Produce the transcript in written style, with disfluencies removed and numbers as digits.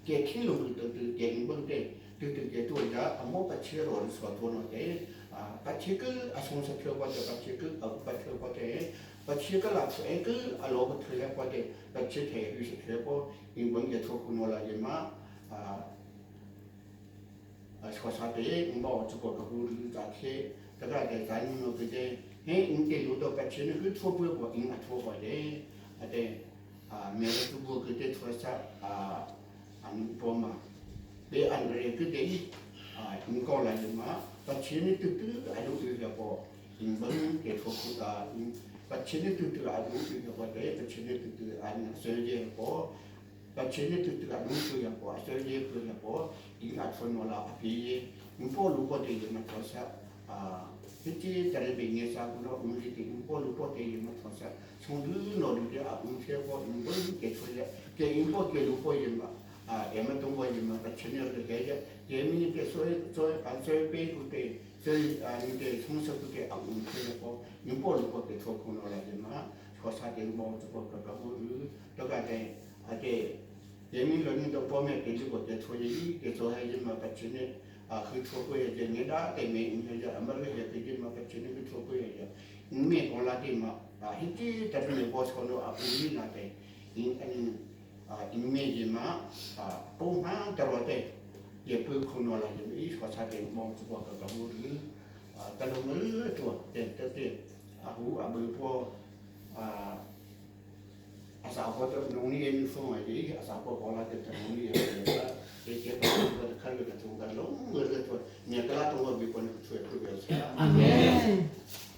ke thi lung tu tu ke ing bang te tu tu ke tu ja amo pa chi ro so to no te pa chi ke a song sa phyo pa te pa chi ke a pa phyo pa te pa chi ke la chu e ke a lo pa thwe la pa te pa chi the yu se phyo po ing bang ke tho ku no la ye ma a so sa te ing ba chu ko ka hu ru za the ta ka te za ni no ke te he ing te lu to pa chi ne ku tho pu ko ing a tho ko de a te me le tu bu ke te tho sa a an po ma be an re ke te a ing ko la ye ma pa chi ne tu tu a lu yu ya po ing bang ke tho ku ta ing pa chi ne tu tu a lu yu ya po te pa chi ne tu tu an se ye po pa chi ne tu tu a lu yu ya po a se ye pu ya po ing a tho no la a pi ye ing po lu po te ye ma tho sa a ti ta re be nge sa ku no ung ri te ing po lu po te ye ma tho sa 从日落里的啊，五天过五个人给出来，给英国给鲁国人嘛，啊，也们中国人嘛，把前面的给的，也们给所以所以啊，所以北部的，所以啊，你的从小都给啊，五天过，英国鲁国给出空了来的嘛，说啥的毛这个个个我这个的啊对，也们人民都方面给这个给出来，给做还是嘛，把前面啊，去出过也就你那对面你看这，俺们那些给的嘛，把前面去出过也就，你面讲拉的嘛。Hiti tadune bos kono a uli na te in an in me ji ma po ma taro te ye pu kono la ye i so sa te mo chu ko ka bu ri ta lo mu tu te te te a hu a bu po a a sa ko to nong ni en fo ma ji a sa ko ko la te ta nong ni ye ba te ke ba ko ka ka ka tu ka lo mu re to ne ka la to bi ko ne chu e ku be sa. Amen.